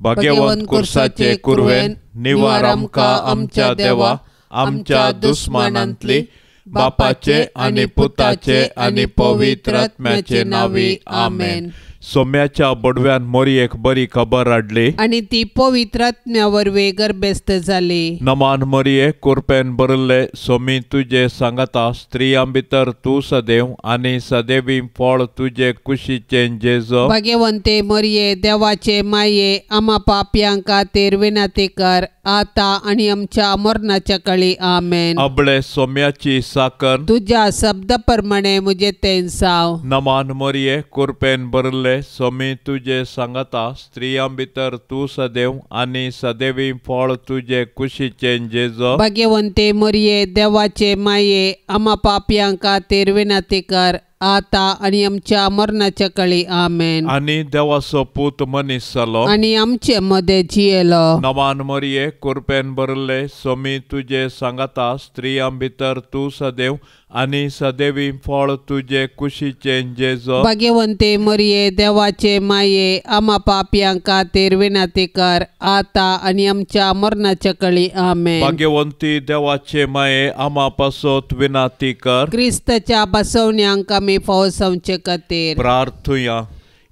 भाग्यवंत कुर्साचे कुरवेन निवार आमकां आमच्या देवा आमच्या दुस्मानांतली बापाचे आनी पुताचे आनी पवित्र आत्म्याचे नांवी आमेन. सोम्याच्या बडव्यान मोरयेक बरी खबर हाडली आनी ती पवित्र आत्म्या वरवीं गर्भस्थ जाली. नमान मोरये कुरपेन भरिल्ले सोमी तुजे सांगाता स्त्रियां भितर तूं सदैव आनी सदैवी फळ तुजे कुशीचें जेजू. भाग्यवंते मोरये देवाचे माये आमा पापयां खातीर विनंती कर आता आनी आमच्या मरणाच्या काळी आमेन. अबळे सोम्याची साकर तुज्या शब्दा प्रमाणे म्हजें तेंसाव. नमान मोरये कुरपेन भरिल्ले सोमी तुजे सांगाता स्त्रियां भितर तूं सदैव आनी सदैवी फळ तुजे कुशीचें जेजू. भाग्यवंते मोरये देवाचे माये आमा पापयां खातीर विनंती कर आता आनी आमच्या मरणाच्या काळी आमेन. आनी देवाचो पूत मनीस जालो आनी आमचे मदें जियेलो. नमान मोरये कुरपेन भरिल्ले सोमी तुजे सांगाता स्त्रियां भितर तूं सदैव आनी सदैवी फळ तुजे कुशीचें जेजू. भाग्यवंते मोरये देवाचे माये आमा पापयां खातीर विनंती कर आता आनी आमच्या मरणाच्या काळी आमेन. भाग्यवंती देवाचे माये आमा पासत विनंती कर. क्रिस्ताच्या बसवण्यांक आमी फावसावचे खातीर प्रार्थुया.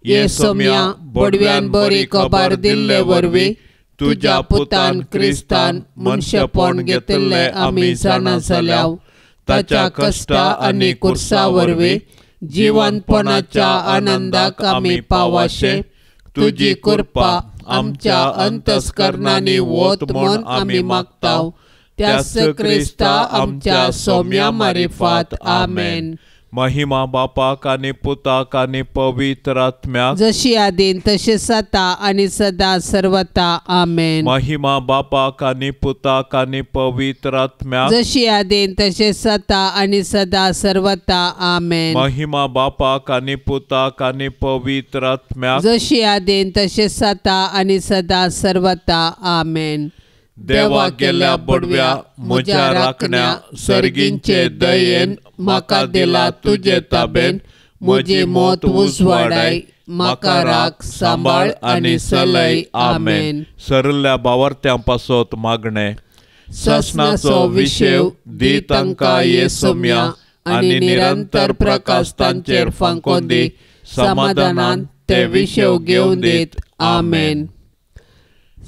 ये सोम्या बडव्यान बरी खबर दिल्ले वरवीं तुज्या पुतान क्रिस्तान मनशेपण घेतिल्लें आमी जाणा जाल्या. ताच्या कश्टा आनी कुर्सा वरवीं जिवनपणाच्या आनंदाक आमी पावाशे तुजी कृपा आमच्या अंतस्करणांनी वत म्हूण आमी मागता. त्याच क्रिस्ता आमच्या सोम्या मारिफात आमेन. महिमा बापाक आनी पुताक आनी पवित्र आत्म्याक जशी आदीन तशी सता आनी सदा सर्वता आमेन. महिमा बापाक आनी पुताक आनी पवित्र आत्म्याक जशी आदीन तशी सता आनी सदा सर्वता आमेन. महिमा बापाक आनी पुताक आनी पवित्र आत्म्याक जशी आदीन तशी सता आनी सदा सर्वता आमेन. देवा गेल्या बडव्या म्हज्या राखण्या सर्गींचे दयेन म्हाका दिला तुजे ताबेन म्हजी मौत उजवाडाय म्हाका राख सांबाळ आनी सलय आमेन. सरल्या बावर्त्यां पासत मागणें. सासणाचो विशेव दी तांकां ये सोम्या आनी निरंतर प्रकाश तांचेर फांकोन दी समाधानान ते विशेव घेवन दीत आमेन.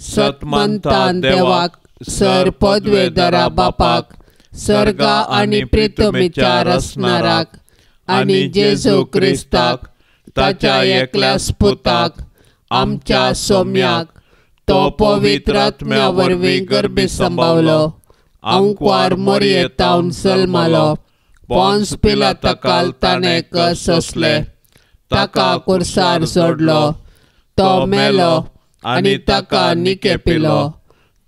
सतमंतान देवाक सर पदवेदरा बापाक सर्गा आनी प्रितमीच्या रसनाराक आनी जेजू क्रिस्ताक ताच्या एकल्या पुताक आमच्या सोम्याक तो पवित्र आत्म्या वरवीं गर्भी संभावलो आंकवार मोरये तावन जल्मलो पोन्स पिलाताकाल ताणें कस सोंसले ताका कुर्सार सोडलो तो मेलो आनी ताका निकेपिलो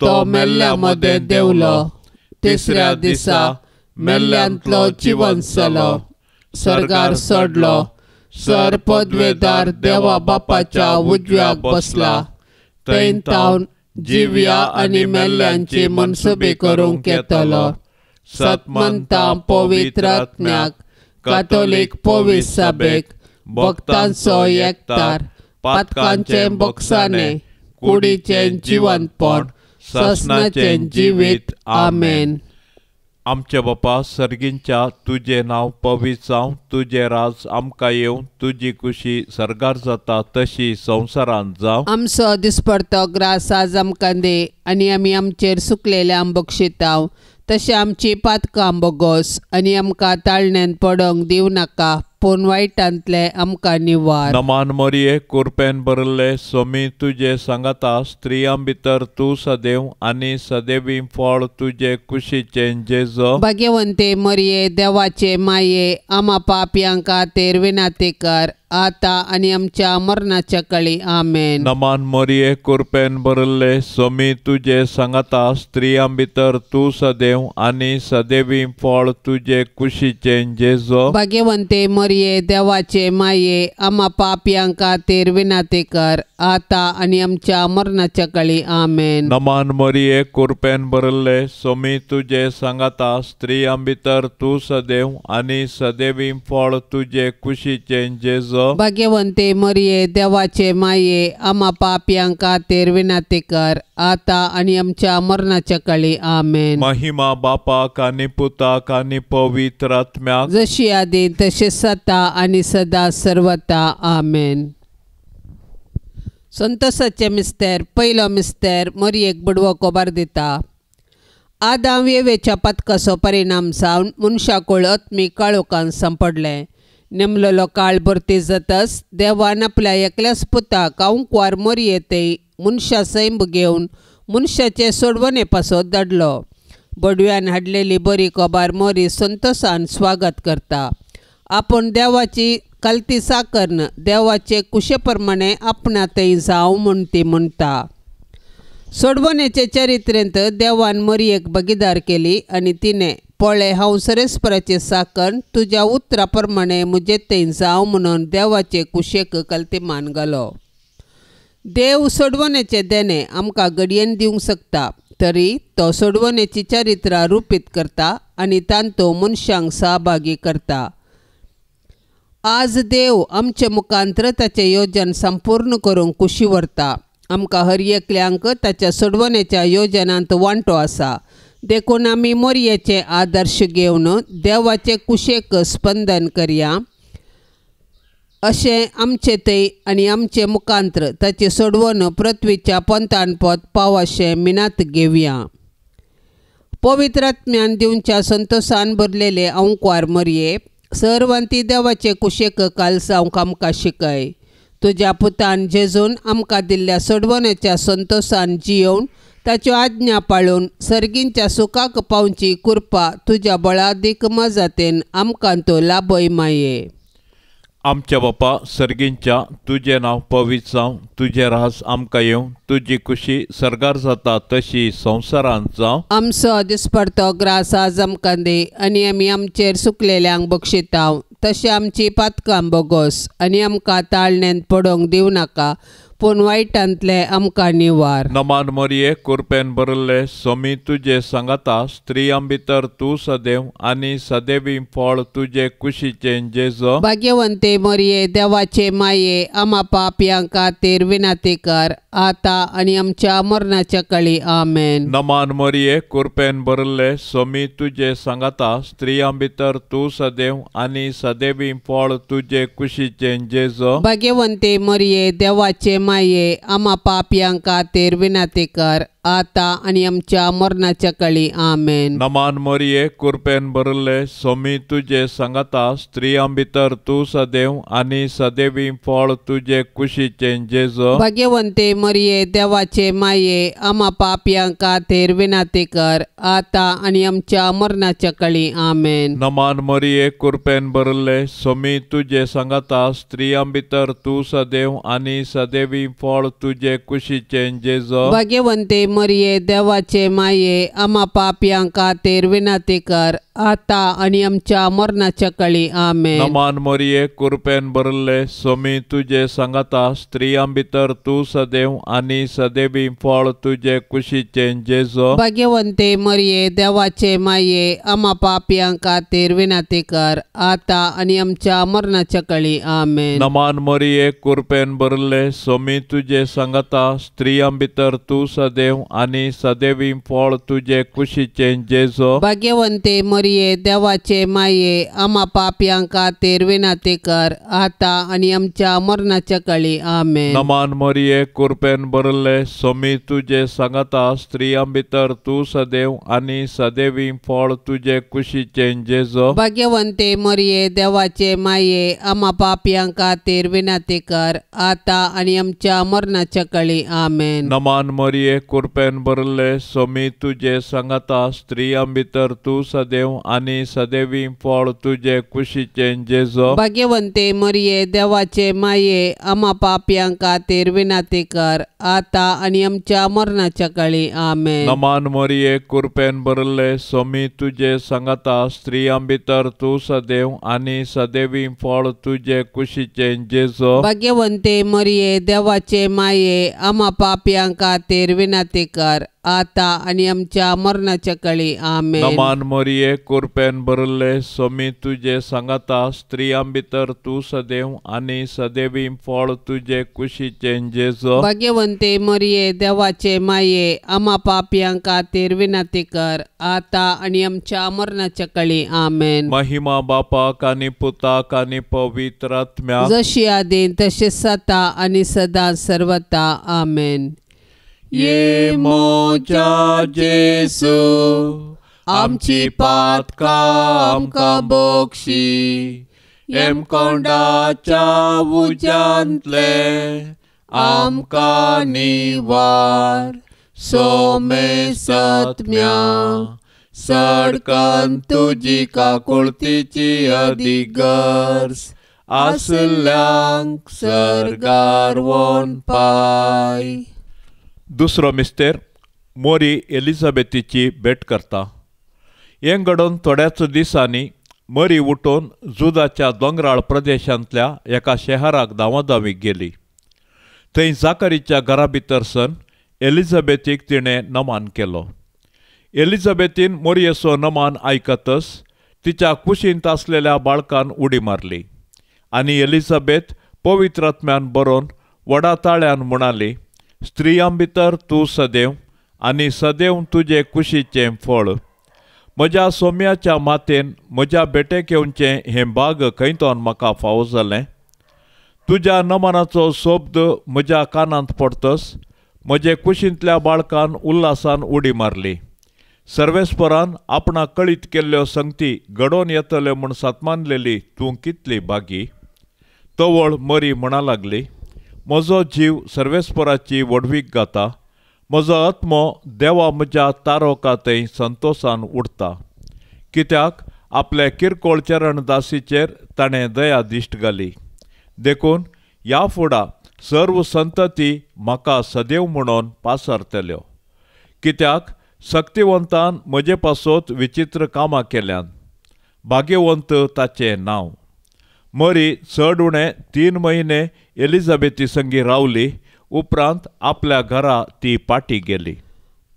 तो मेल्ल्या मदें देंवलो तिसऱ्या दिसा मेल्ल्यांतलो जिवंत जालो सर्गार सोडलो सर पदवेदार देवा बापाच्या उजव्याक बसला थंय तावन जिव्या आनी मेल्ल्यांची मनसुबी करूंक येतलो. सतमंता पवित्र आत्म्याक कातोलीक पवित्र सभेक भक्तांचो एकतार पातकांचे बोक्साने कुडीचें जिवंतपण ससनाचें जिवीत आमेन. आमच्या बापा सर्गींच्या तुजें नांव पवित्र जावं तुजें राज आमकां येवं तुजी खुशी सर्गार जाता तशी संवसारांत जावं. आमचो दिसपडतो ग्रास आज आमकां दी आनी आमी आमचेर सुकलेल्या बक्षिताव तशें आमची पातकां बोगोस आनी आमकां ताळण्यान पडोंक दिवं नाका पूण वायटांतले आमकां निवार. नमान मोरये कुरपेन भरिल्ले सोमी तुजे सांगाता स्त्रियां भितर तूं सदैव आनी सदैवी फळ तुजे कुशीचें जेजू. भाग्यवंते मोरये देवाचे माये आमा पापयां खातीर विनंती कर आता आनी आमच्या मरणाच्या काळी आमेन. नमान मोरये कुरपेन भरिल्ले सोमी तुजे सांगाता स्त्रियां भितर तूं सदैव आनी सदैवी फळ तुजे कुशीचें जेजू. भाग्यवंते मोरये देवाचे माये आमा पापयां खातीर विनंती कर आता आनी आमच्या मरणाच्या काळी आमेन. नमान मोरये कुरपेन भरिल्ले सोमी तुजे सांगाता स्त्रियां भितर तूं सदैव आनी सदैवी फळ तुजे कुशीचें जेजू. जेजो। भाग्यवंते मरिये देवाचे माये आमा पापयां खातीर विनंती कर आता आनी आमच्या मरणाच्या काळी आमेन। महिमा बापाक आनी पुताक आनी पवित्र आत्म्याक, जशी आदी तशी सता आनी सदा सर्वता आमेन। संतोषाचे मिस्तेर पयलो मिस्तेर मरियेक बडवो कोबार दिता। आदाम येवेच्या पथकाचो परिणाम जावन मनशाकूळ आत्मीक काळोखान सांपडलें। नेमलेलो काळ भरती जातच देवान आपल्या एकल्याच पुताक अंकवार मरये ते मनशा सैंब घेवन मनशाचे सोडवणे पासत धाडलो। बडव्यान हाडलेली बरी कोबार मोरी संतोषान स्वागत करता। आपूण देवाची कलती साकर्न देवाचे कुशे प्रमाणे आपणा थंय जावं म्हूण ती म्हणटा। सोडवणेचे चरित्रेंत देवान मरियेक भागीदार केली आनी तिणें पळय हांव सरेस्पराचें साकन तुज्या उतरा प्रमाणे म्हजे थंय जावं म्हणून देवाचे कुशेक कलती मान घालो। देव सोडवणेचें देणें आमकां घडयेन दिवंक शकता तरी तो सोडवणेची चरित्रां रुपीत करता आनी तांतूं मनशांक सहभागी करता। आज देव आमचे मुखांत्र ताचें योजन संपूर्ण करूंक कुशी व्हरता। आमकां हर एकल्यांक ताच्या सोडवणेच्या योजनांत वांटो आसा देखून आमी मोरयेचे आदर्श घेवन देवाचे कुशेक स्पंदन करया अशें आमचे थंय आनी आमचे मुखांत्र ताची सोडवण पृथ्वीच्या पंथान पोत पाव अशें मिनात घेवया। पवित्र आत्म्यान दिवच्या संतोषान भरलेले अंकवार मरये सर्वांती देवाचे कुशेक काल जावंक आमकां शिकय। तुज्या पुतान जेजून आमकां दिल्ल्या सोडवणेच्या संतोषान जियोवन ताच्यो आज्ञा पाळून सर्गींच्या सुखाक पावची कृपा तुज्या बळादीक मजतीन आमकां तो लाभय माये। आमच्या बापा सर्गींच्या तुजें नांव पवित्र जावं, तुजें राज आमकां येवं, तुजी कुशी सर्गार जाता तशी संवसारांत जावं। आमचो दिसपडतो ग्रास आज आमकां दी आनी आमी आमचेर सुकलेल्यांक बक्षितांव तशें आमची पातकां बोगोस आनी आमकां ताळण्यांत पडोवंक दिवं नाका पूण वायटांतलें आमकां निवार। नमान मरिये कुरपेन भरिल्ले सोमी तुजे सांगाता, स्त्रियां भितर तूं सदैव आनी सदैवी फळ तुजे कुशीचें जेजो। भाग्यवंते मरिये देवाचे माये आमा पापयां खातीर विनंती कर आता आनी आमच्या मरणाच्या काळी आमेन। नमान मरिये कुरपेन भरिल्ले सोमी तुजे सांगाता, स्त्रियां भितर तूं सदैव आनी सदैवी फळ तुजे कुशीचें जेजो। भाग्यवंते मरिये देवाचे माये आमा पापयां खातीर विनंती कर आता आनी आमच्या मरणाच्या काळी आमेन। नमान मरिये कुरपेन भरिल्ले सोमी तुजे सांगाता, स्त्रियां भितर तूं सदैव आनी सदैवी फळ तुजे कुशीचें जेजो। भाग्यवंते मरिये देवाचे माये आमा पापयां खातीर विनंती कर आता आनी आमच्या मरणाच्या काळी आमेन। नमान मरिये कुरपेन भरिल्ले सोमी तुजे सांगाता, स्त्रियां भितर तूं सदैव आनी सदैवी फळ तुजे कुशीचें जेजो। भाग्यवंते मरिये देवाचे माये आमा पापयां खातीर विनंती कर आता आनी आमच्या मरणाच्या काळी आमेन। नमान मरिये कुरपेन भरिल्ले सोमी तुजे सांगाता, स्त्रियां भितर तूं सदैव आनी सदैवी फळ तुजे कुशीचें जेजो। भाग्यवंते मरिये देवाचे माये आमा पापयां खातीर विनंती कर आता आनी आमच्या मरणाच्या काळी आमेन। नमान मरिये कुरपेन भरिल्ले सोमी तुजे सांगाता, स्त्रियां भितर तूं सदैव आनी सदैवी फळ तुजे कुशीचें जेजो। भाग्यवंते मरिये देवाचे माये आमा पापयां खातीर विनंती कर आता आनी आमच्या मरणाच्या काळी आमेन। नमान मरिये कुरपेन भरिल्ले सोमी तुजे सांगाता, स्त्रियां भितर तूं सदैव आनी सदैवी फळ तुजे कुशीचें जेजो। भाग्यवंते मरिये देवाचे माये आमा पापयां खातीर विनंती कर आता आनी आमच्या मरणाच्या काळी आमेन। नमान मरिये कुरपेन भरिल्ले सोमी तुजे सांगाता, स्त्रियां भितर तूं सदैव आनी सदैवी फळ तुजे कुशीचें जेजो। भाग्यवंते मरिये देवाचे माये आमा पापयां खातीर विनंती कर आतां आनी आमच्या मरणाच्या काळी. आमेन. नमान मरिये, कृपेन भरले, स्वामी तुजे सांगाता, स्त्रियां भितर तूं सदैव आनी सदैवी फळ तुजे कुशीचें जेजू. भाग्यवंते मरिये, देवाचे माये, आमा पापयां खातीर विनंती कर, आतां आनी आमच्या मरणाच्या काळी. आमेन. नमान मरिये, कृपेन भरले, स्वामी तुजे सांगाता, स्त्रियां भितर तूं सदैव आनी सदैवी फळ तुजे कुशीचें जेजू. भाग्यवंते मरिये, देवाचे माये, आमा पापयां खातीर विनंती कर, आतां आनी आमच्या मरणाच्या काळी. आमेन. महिमा बापाक आनी पुताक आनी पवित्र आत्म्याक, जशी आदीं तशी सता आनी सदां सर्वता. आमेन. ये मोजा जेसू, आमची पातकां आमकां बक्षी, हेमकोंडाच्या उज्यांतले आमकां निवार, सोमे सत्म्या सडकन तुजी काकुळतीची अदीक गरज आसल्यांक सर्गार वोन पाय. दुसरो मिस्तेर मोरी एलिझाबेथीची भेट करता. हें घडोवन थोड्याच दिसांनी मरी उठून जुदाच्या दोंगराळ प्रदेशांतल्या एका शहराक धांवाधांवीक गेली. थंय जाकरीच्या घरा भितर सन एलिझाबेथीक तिणें नमान केलो. एलिझाबेथीन मोरयेचो नमान आयकतच तिच्या कुशींत आसलेल्या बाळकान उडी मारली आनी एलिझाबेथ पवित्र आत्म्यान बरोवन व्हडा ताळ्यान म्हणाली, स्त्रियां भितर तूं सदैव आनी सदैव तुजे कुशीचें फळ. म्हज्या सोम्याच्या मातेन म्हज्या भेटेक येवचें हें भाग खंयतोन म्हाका फावो जालें. तुज्या नमनाचो शब्द म्हज्या कानांत पडतच म्हजे कुशींतल्या बाळकान उल्हासान उडी मारली. सर्वेस्परान आपणाक कळीत केल्ल्यो संगती घडोवन येतल्यो म्हूण सतमानलेली तूं कितली भागी. तवळ मरी म्हणा लागली, म्हजो जीव सर्वेस्पराची व्हडवीक गाता, म्हजो आत्मो देवा म्हज्या तारोका थंय संतोशान उडता, कित्याक आपल्या किरकोळ चरण दासीचेर ताणें दया दिश्ट घाली. देखून ह्या फुडा सर्व संतती म्हाका सदैव म्हणून पासरतल्यो, कित्याक शक्तिवंतान म्हजे पासत विचित्र कामां केल्यान. भाग्यवंत ताचें नांव. मरी चड उणें 3 म्हयने एलिझाबेथी संगी रावली. उपरांत आपल्या घरा ती पाटी गेली.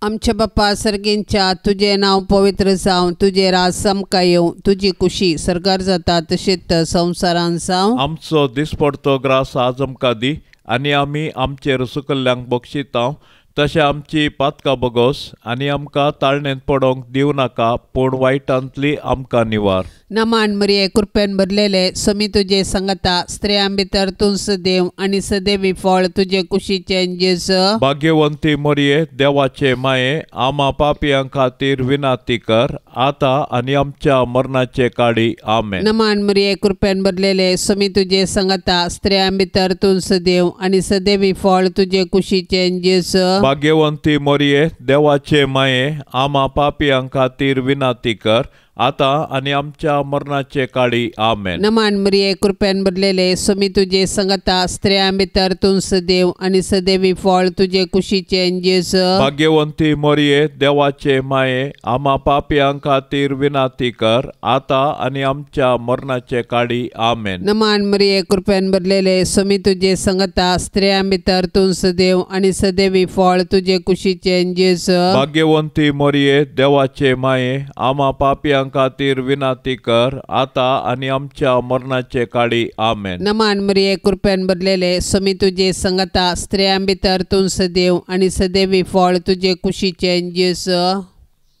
आमच्या बाप्पा सर्गींच्या, तुजें नांव पवित्र जावं, तुजें राज सामकां येवं, तुजी कुशी सर्गार जाता तशीच संवसारान जावं. आमचो दिसपडतो ग्रास आज आमकां दी आनी आमी आमचेर सुकल्ल्यांक बक्षितांव तशें आमची पातकां बगोस आनी आमकां ताळणेंत पडोंक दिवं नाका, पूण वायटांतली आमकां निवार. नमान मरिये, कृपेन भरलेले, स्वामी तुजे सांगाता, स्त्रियां भितर तूं सदैव आनी सदैवी फळ तुजे कुशीचें जेजू. भाग्यवंती मरिये, देवाचे माये, आमा पापयां खातीर विनंती कर, आतां आनी आमच्या मरणाचे काळी. आमेन. नमान मरिये, कृपेन भरलेले, स्वामी तुजे सांगाता, स्त्रियां भितर तूं सदैव आनी सदैवी फळ तुजे कुशीचें जेजू. भाग्यवंती मरिये, देवाचे माये, आमा पापयां खातीर विनंती कर, आतां आनी आमच्या मरणाचे काळी. आमेन. नमान मरिये, कृपेन भरलेले, स्वामी तुजे सांगाता, स्त्रियां भितर तूं सदैव आनी सदैवी फळ तुजे कुशीचें जेजू. भाग्यवंती मरिये, देवाचे माये, आमा पापयां खातीर विनंती कर, आतां आनी आमच्या मरणाचे काळी. आमेन. नमान मरिये, कृपेन भरलेले, स्वामी तुजे सांगाता, स्त्रियां भितर तूं सदैव आनी सदैवी फळ तुजे कुशीचें जेजू. भाग्यवंती मरिये, देवाचे माये, आमा पापयां खातीर विनंती कर, आतां आनी आमच्या मरणाचे काळी. आमेन. नमान मरिये, कृपेन भरलेले, स्वामी तुजे सांगाता, स्त्रियां भितर तूं सदैव आनी सदैवी फळ तुजे कुशीचें जेजू.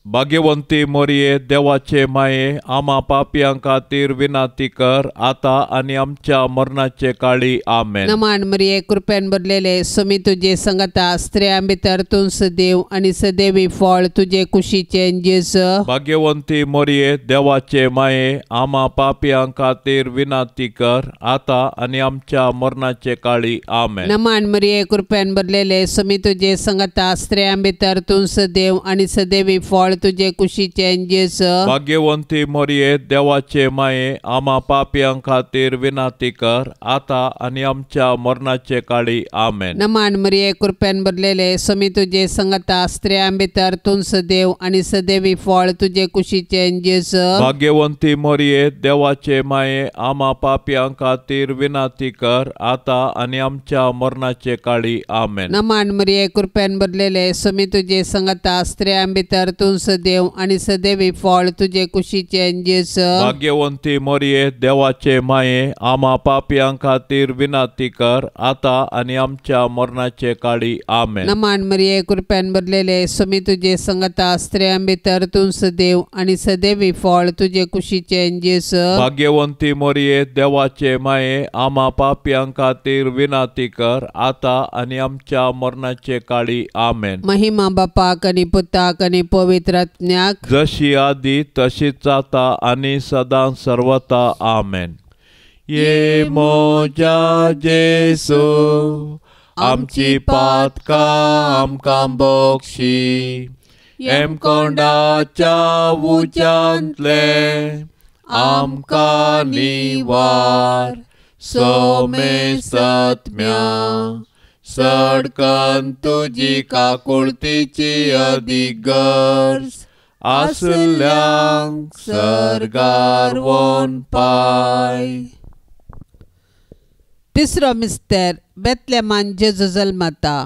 भाग्यवंती मरिये, देवाचे माये, आमा पापयां खातीर विनंती कर, आतां आनी आमच्या मरणाचे काळी. आमेन. नमान मरिये, कृपेन भरलेले, स्वामी तुजे सांगाता, स्त्रियां भितर तूं सदैव आनी सदैवी फळ तुजे कुशीचें जेजू. भाग्यवंती मरिये, देवाचे माये, आमा पापयां खातीर विनंती कर, आतां आनी आमच्या मरणाचे काळी. आमेन. नमान मरिये, कृपेन भरलेले, स्वामी तुजे सांगाता, स्त्रियां भितर तूं सदैव आनी सदैवी फळ तुजे कुशीचें जेजू. भाग्यवंती मरिये देवाचे माये, आमा पापयां खातीर विनंती कर आता आनी आमच्या मरणाचे काळी. आमेन. नमान मरिये, कृपेन भरलेले, स्वामी तुजे संगता, स्त्रियां भितर तूं सदैव आनी सदैवी फळ तुजे कुशीचें जेजू. भाग्यवंती मरिये देवाचे माये, आमा पापयां खातीर विनंती कर आता आनी आमच्या मरणाचे काळी. आमेन. नमान मरिये, कृपेन भरलेले, स्वामी तुजे संगता, स्त्रियां भितर तूं सदैव आनी सदैवी फळ तुजे कुशीचें जेजू. भाग्यवंती मरिये देवाचे माये, आमा पापयां खातीर विनंती कर आता आनी आमच्या मरणाचे काळी. आमेन. नमान मरिये, कृपेन भरलेले, स्वामी तुजे संगता, स्त्रियां भितर तूं सदैव आनी सदैवी फळ तुजे कुशीचें जेजू. भाग्यवंती मरिये देवाचे माये, आमा पापयां खातीर विनंती कर आता आनी आमच्या मरणाचे काळी. आमेन. महिमा बापाक आनी पुताक आनी पवित्र आत्म्याक, जशी आदी तशीच आता आनी सदां सर्वता. आमेन. ये म्हज्या जेजू, आमची पातकां आमकां बक्षी, हेमकोंडाच्या उज्यांतले आमकां निवार, सोमेसत्म्या सडकन तुजी काकुळतीची अदीक गरज आसल्यांक सर्गार वोन पाय. तिसरो मिस्तेर, बेतलेमान जेजू जल्मता.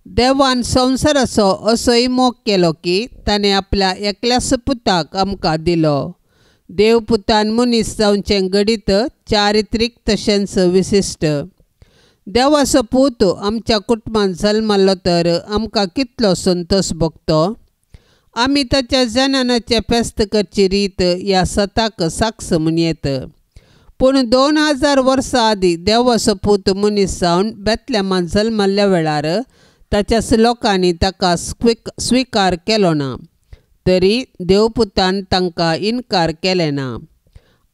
देवान संवसाराचो असोय मोग केलो की ताणें आपल्या एकल्याच पुताक आमकां दिलो. देव पुतान मनीस जावचें घडीत चारित्रीक तशेंच विशिश्ट. देवाचो पूत आमच्या कुटुंबांत जल्मलो तर आमकां कितलो संतोश भोगतो. आमी ताच्या जननाचें फेस्त करची रीत ह्या सताक साक्ष म्हणयेत. पूण 2000 वर्सां आदीं देवाचो पूत मनीस जावन बेतलेमांत जल्मल्ल्या वेळार ताच्याच लोकांनी ताका स्विकार केलो ना, तरी देवपुतान तांकां इनकार केलें ना.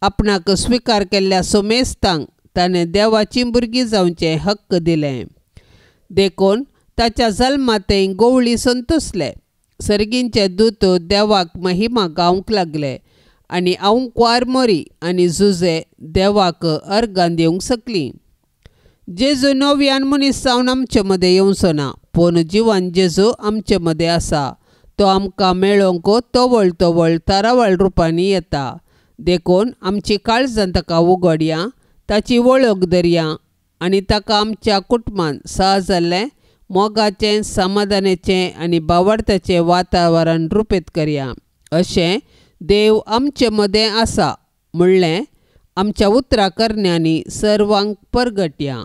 आपणाक स्विकार केल्ल्या सोमेस्तांक ताणें देवाचीं भुरगीं जावचें हक्क दिलें. देखून ताच्या जल्मांतय गवळी संतोसले. सर्गींचे दूत देवाक महिमा गावंक लागले आनी आंवकुवार मोरी आनी जुजे देवाक अर्गां दिवंक शकलीं. जेजू नव्यान मनीस जावन आमचे मदें येवचो ना, पूण जिवन जेजू आमचे मदें आसा. तो आमकां मेळोवंक तवळ तवळ तारावळ रुपांनी येता. देखून आमची काळजां ताका उगडया, ताची वळख धरया आनी ताका आमच्या कुटुंबांत सहज जाल्लें मोगाचें, समाधानाचें आनी बावडताचें वातावरण रुपेत करया. अशें देव आमचे मदें आसा म्हणलें आमच्या उतरां करण्यांनी सर्वांक परगटया.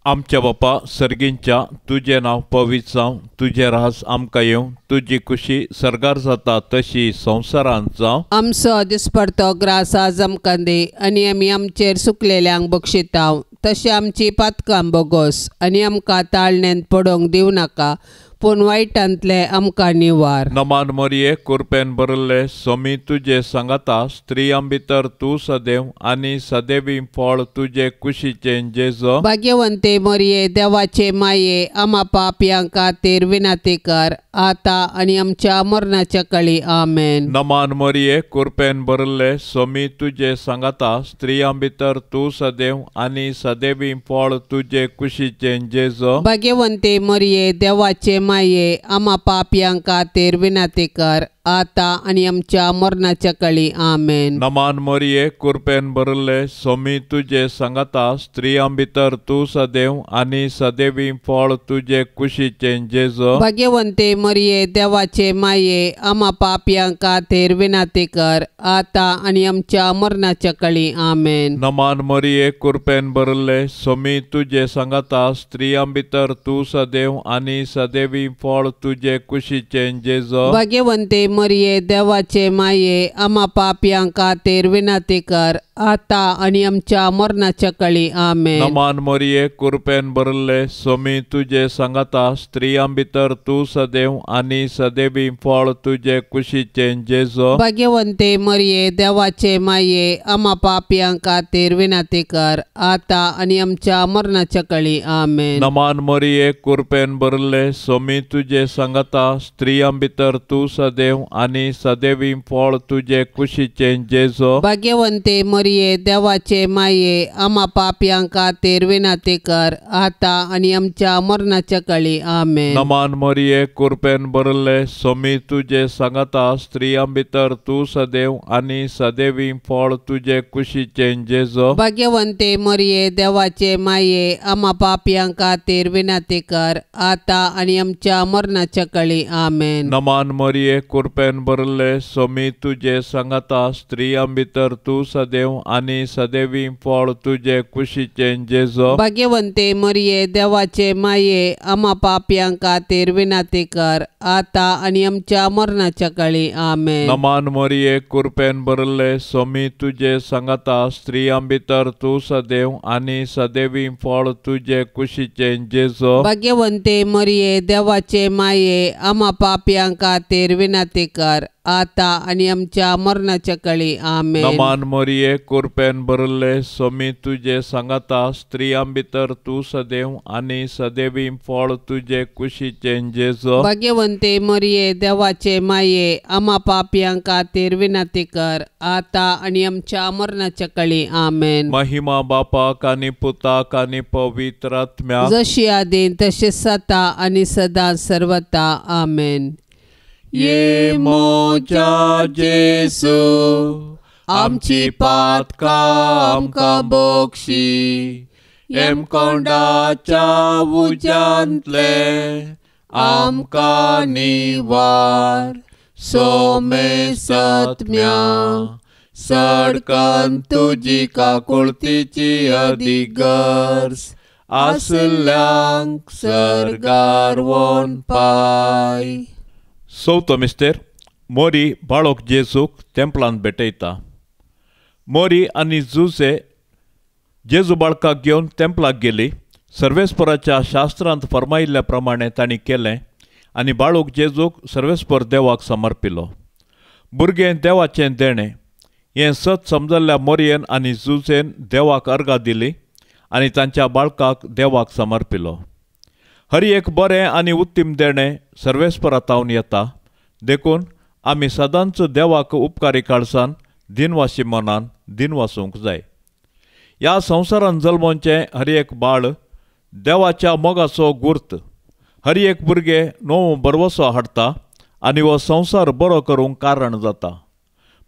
आमच्या बापा सर्गींच्या, तुजें नांव पवित्र जावं, तुजें राज आमकां येवं, तुजी खुशी सर्गार जाता तशी संवसारांत जावं. आमचो दिसपडतो ग्रास आज आमकां दी आनी आमी आमचेर सुकलेल्यांक बक्षितांव, तशें आमची पातकां बोगोस आनी आमकां ताळण्यांत पडोवंक दिवं नाका, पूण वायटांतले आमकां निवार. नमान मरिये, कृपेन भरिल्ले, स्वामी तुजे सांगाता, स्त्रियां भितर तूं सदैव आनी सदैवी फळ तुजे कुशीचें जेजू. भाग्यवंते मरिये, देवाचे माये, आमा पापयां खातीर विनंती कर आता आनी आमच्या मरणाच्या काळी. आमेन. नमान मरिये, कृपेन भरिल्ले, स्वामी तुजे सांगाता, स्त्रियां भितर तूं सदैव आनी सदैवी फळ तुजे कुशीचें जेजू. भाग्यवंते मरिये, देवाचे माये, आमा पापयां खातीर विनंती कर आता आनी आमच्या मरणाच्या काळी. आमेन. नमान मरिये, कृपेन भरिल्ले, स्वामी तुजे सांगाता, स्त्रियां भितर तूं सदैव आनी सदैवी फळ तुजे कुशीचें जेजू. भाग्यवंते मरिये, देवाचे माये, आमा पापयां खातीर विनंती कर आता आनी आमच्या मरणाच्या काळी. आमेन. नमान मरिये, कृपेन भरिल्ले, स्वामी तुजे सांगाता, स्त्रियां भितर तूं सदैव आनी सदैवी फळ तुजे कुशीचें जेजू. भाग्यवंते मरिये, देवाचे माये, आमा पापयां खातीर विनंती कर आता आनी आमच्या मरणाच्या काळी आमेन। नमान मरिये कृपेन भरले स्वामी तुजे सांगाता स्त्रियां भितर तूं सदैव आनी सदैवी फळ तुजे कुशीचें जेजू। भाग्यवंते मरिये देवाचे माये आमा पापयां खातीर विनंती कर आता आनी आमच्या मरणाच्या काळी आमेन। नमान मरिये कृपेन भरले स्वामी तुजे सांगाता स्त्रियां भितर तूं सदैव आनी सदैवी फळ तुजे कुशीचें जेजू। भाग्यवंते मरिये देवाचे माये आमा पापयां खातीर विनंती कर आता आनी आमच्या मरणाच्या काळी आमेन। नमान मरिये कृपेन भरले स्वामी तुजे सांगाता स्त्रियां भितर तूं सदैव आनी सदैवी फळ तुजे कुशीचें जेजू। भाग्यवंते मरिये देवाचे माये आमा पापयां खातीर विनंती कर आता आनी आमच्या मरणाच्या काळी आमेन। नमान मरिये कृपेन भरले स्वामी तुजे सांगाता स्त्रियां भितर तूं सदैव आनी सदैवी फळ तुजे कुशीचें जेजू। भाग्यवंते मरिये देवाचे माये आमा पापयां खातीर विनंती कर आता आनी आमच्या मरणाच्या काळी आमेन। नमान मरिये कृपेन भरले स्वामी तुजे सांगाता स्त्रियां भितर तूं सदैव आनी सदैवी फळ तुजे कुशीचें जेजू। भाग्यवंते मरिये देवाचे माये आमा पापयां खातीर विनंती कर आता आनी आमच्या मरणाच्या काळी आमेन। नमान मरिये कृपेन भरले स्वामी तुजे सांगाता स्त्रियां भितर तूं सदैव आनी सदैवी फळ तुजे कुशीचें जेजू। भाग्यवंते मरिये देवाचे माये आमा पापयां खातीर विनंती कर आता आनी आमच्या मरणाच्या काळी आमेन। महिमा बापाक आनी पुताक आनी पवित्र आत्म्याक, जशी आदीन तशी सता आनी सदा सर्वता आमेन। ये मोजा जेसू आमची पातकां आमकां बक्षी, हेमकोंडाच्या उज्यांतले आमकां निवार, सोमे सत्म्या सडकन तुजी काकुळतीची अदीक गरज आसल्यांक सर्गार वोन पाय। चवथो मिस्तेर मोरी बाळक जेजूक तेंपलांत भेटयता। मोरी आनी जुजे जेजू बाळकाक घेवन तेंपलाक गेली। सर्वेस्पराच्या शास्त्रांत फर्मायिल्ल्या प्रमाणे तांणी केलें आनी बाळूक जेजूक सर्वेस्पर देवाक समर्पिलो। भुरगें देवाचें देणें हें सत समजल्ल्या मोरयेन आनी जुजेन देवाक अर्गां दिली आनी तांच्या बाळकाक देवाक समर्पिलो। हर एक बरें आनी उत्तम देणें सर्वेस्परा तावन येता, देखून आमी सदांच देवाक उपकारी काळसान दिनवासी मनान दिनवासूंक जाय। ह्या संवसारान जल्मोवचें हर एक बाळ देवाच्या मोगाचो गुर्त, हर एक भुरगें नवो भरवसो हाडटा आनी हो संवसार बरो करूंक कारण जाता।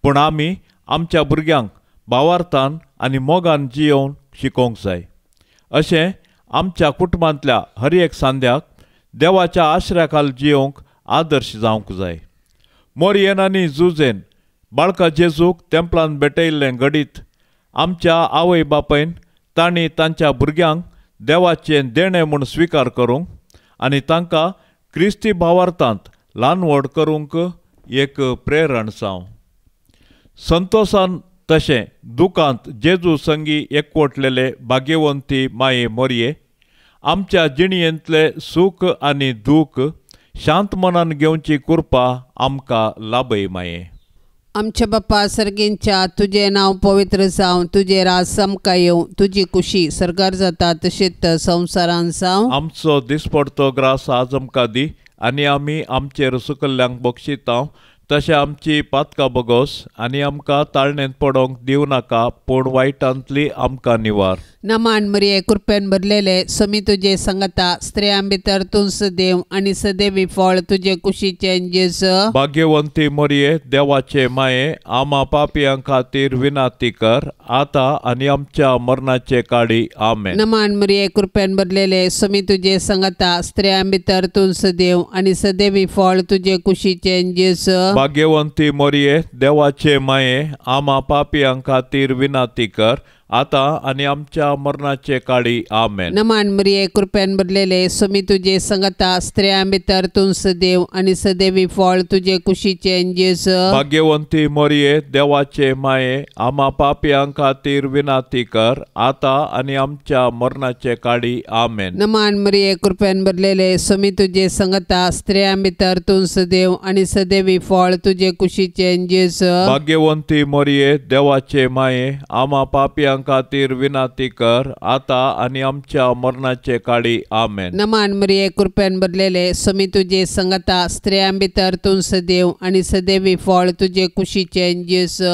पूण आमी आमच्या भुरग्यांक भावार्थान आनी मोगान जियोवन शिकोवंक जाय। अशें आमच्या कुटुंबांतल्या हर एक सांद्याक देवाच्या आश्र्या खाल जियोवंक आदर्श जावंक जाय। मोरयेन आनी जुजेन बाळका जेजूक तेंपलान भेटयल्लें घडीत आमच्या आवय बापायन तांणी तांच्या भुरग्यांक देवाचें देणें म्हूण स्विकार करूंक आनी तांकां क्रिस्ती भावार्थांत ल्हान व्हड करूंक एक प्रेरण जावं। संतोसान तशें दुकांत जेजू संगी एकवटलेले भाग्यवंती माये मोरये आमच्या जिणयेंतले सूख आनी दूख शांत मनान घेवची कृपा आमकां लाभय माये। आमच्या बापा सर्गींच्या तुजें नांव पवित्र जावं, तुजें राज आमकां येवं, तुजी कुशी सर्गार जाता तशीच संवसारान जावं। आमचो दिसपडतो ग्रास आज आमकां दी आनी आमी आमचेर सुकल्ल्यांक बक्षितांव तशें आमची पातकां बगोस आनी आमकां ताळणेंत पडोवंक दिवं नाका, पूण वायटांतली आमकां निवार। नमान मरिये कृपेन भरलेले स्वामी तुजे संगता, स्त्रियां भितर तूं सदैव आनी सदैवी फळ तुजे कुशीचें जेजू। भाग्यवंती मरिये देवाचे माये आमा पापयां खातीर विनंती कर आता आनी आमच्या मरणाचे काळी आमेन। नमान मरिये कृपेन भरलेले स्वामी तुजे संगता, स्त्रियां भितर तूं सदैव आनी सदैवी फळ तुजे कुशीचें जेजू। भाग्यवंती मरिये देवाचे माये आमा पापयां खातीर विनंती कर आतां आनी आमच्या मरणाचे काळी आमेन। नमान मरिये कृपेन भरलेले स्वामी तुजे संगता स्त्रियां भितर तूं सदैव आनी सदैवी फळ तुजे कुशीचें जेजू। भाग्यवंती मरिये देवाचे माये आमा पापयां खातीर विनंती कर आतां आनी आमच्या मरणाचे काळी आमेन। नमान मरिये कृपेन भरलेले स्वामी तुजे संगता स्त्रियां भितर तूं सदैव आनी सदैवी फळ तुजे कुशीचें जेजू। भाग्यवंती मरिये देवाचे माये आमा पापयां खातीर विनंती कर आतां आनी आमच्या मरणाचे काळी आमेन। नमान मरिये कृपेन भरलेले स्वामी तुजे संगता स्त्रियां भितर तूं सदैव आनी सदैवी फळ तुजे कुशीचें जेजू।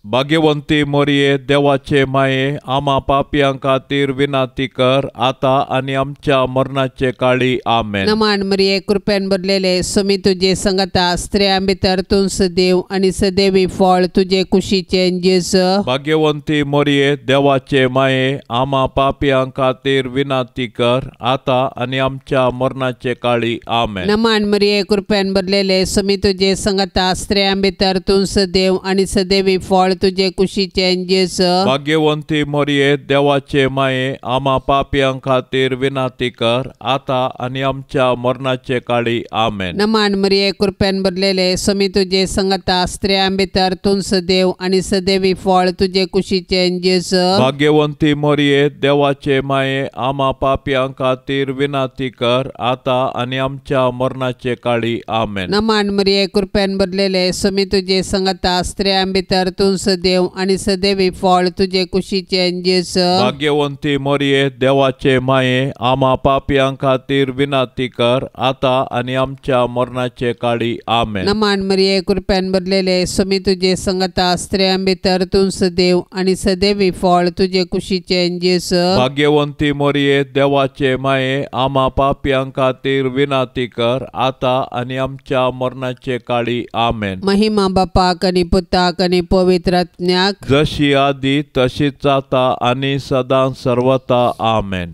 भाग्यवंती मरिये देवाचे माये आमा पापयां खातीर विनंती कर आतां आनी आमच्या मरणाचे काळी आमेन। नमान मरिये कृपेन भरलेले स्वामी तुजे संगता स्त्रियां भितर तूं सदैव आनी सदैवी फळ तुजे कुशीचें जेजू। भाग्यवंती मरिये देवाचे माये आमा पापयां खातीर विनंती कर आतां आनी आमच्या मरणाचे काळी आमेन। नमान मरिये कृपेन भरलेले स्वामी तुजे संगता स्त्रियां भितर तूं सदैव आनी सदैवी फळ तुजे कुशीचें जेजू। भाग्यवंती मरिये देवाचे माये आमा पापयां खातीर विनंती कर आतां आनी आमच्या मरणाचे काळी आमेन। नमान मरिये कृपेन भरलेले स्वामी तुजे संगता स्त्रियां भितर तूं सदैव आनी सदैवी फळ तुजे कुशीचें जेजू। भाग्यवंती मरिये देवाचे माये आमा पापयां खातीर विनंती कर आतां आनी आमच्या मरणाचे काळी आमेन। नमान मरिये कृपेन भरलेले स्वामी तुजे संगता स्त्रियां भितर तूं सदैव आनी सदैवी फळ तुजे कुशीचें जेजू। भाग्यवंती मरिये देवाचे माये आमा पापयां खातीर विनंती कर आतां आनी आमच्या मरणाचे काळी आमेन। नमान मरिये कृपेन भरलेले स्वामी तुजे संगता स्त्रियां भितर तूं सदैव आनी सदैवी फळ तुजे कुशीचें जेजू। भाग्यवंती मरिये देवाचे माये आमा पापयां खातीर विनंती कर आतां आनी आमच्या मरणाचे काळी आमेन। महिमा बापाक आनी पुताक आनी पवित्र आत्म्याक, जशी आदी तशीच आता आनी सदां सर्वता आमेन।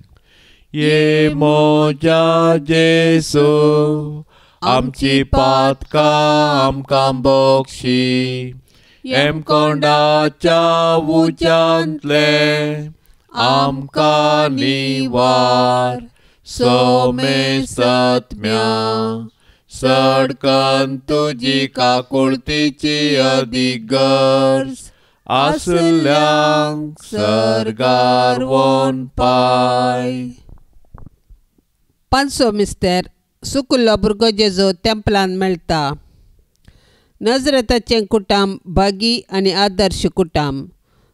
ये मोजा जेसू आमची पातकां आमकां बक्षी, हेमकोंडाच्या उज्यांतले आमकां निवार, सोमेसत्म्या सडकन तुजी काकुळतीची अदीक गरज आसल्यांक सर्गार वोन पाय। 500 मिस्तेर सुकुल्लो भुरगो जेजू तेंपलान मेळटा। नजरेताचें कुटाम भागी आनी आदर्श कुटाम।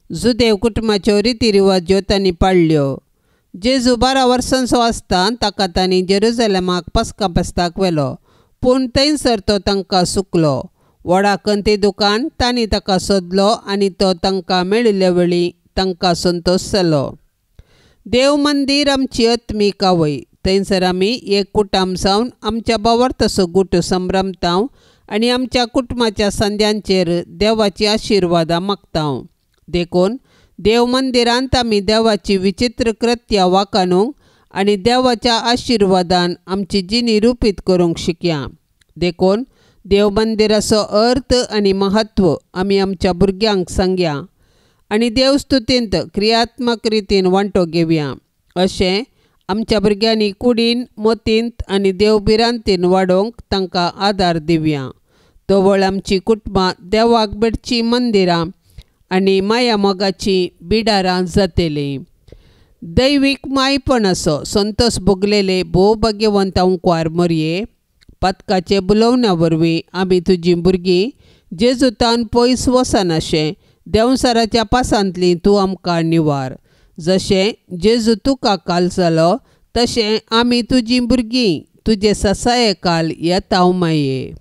जुदेव कुटुंबाच्यो रिती रिवाज्यो तांणी पाळ्ळ्यो। जेजू 12 वर्सांचो आसतना ताका तांणी जेरुजलेमाक पस्का फेस्ताक व्हेलो, पूण थंयसर तो तांकां सुकलो। व्हडा कंती दुकान तांणी ताका सोदलो आनी तो तांकां मेळिल्ले वेळी तांकां संतोश जालो। देव मंदीर आमची आत्मीक आवय, थंयसर आमी एक कुटाम जावन आमच्या भावार्थाचो गुट संभ्रमताव आनी आमच्या कुटुंबाच्या संद्यांचेर देवाची आशिर्वादां मागताव। देखून देव मंदिरांत आमी देवाची विचित्र कृत्या वाखाणूंक आनी देवाच्या आशिर्वादान आमची जिणी रुपीत करूंक शिकया। देखून देव मंदिराचो अर्थ आनी महत्व आमी आमच्या भुरग्यांक सांगया आनी देवस्तुतींत क्रियात्मक रितीन वांटो घेवया। अशें आमच्या भुरग्यांनी कुडीन मतींत आनी देवभिरांतीन वाडोवंक तांकां आदार दिवया। तवळ आमची कुटुंबां देवाक भेटचीं मंदिरां आनी माया मोगाचीं बिडारां जातलीं। दैवीक मायपणाचो संतोष भोगलेले भोव भाग्यवंत अंकवार मरये, पातकाचे बुलोवण्या वरवीं आमी तुजीं भुरगीं जेजुतान पयस वचनाशें देंवसाराच्या पासांतली तूं आमकां निवार। जशें जेजू तुका काल जालो तशें आमी तुजीं भुरगीं तुजे ससाये काल येता माये।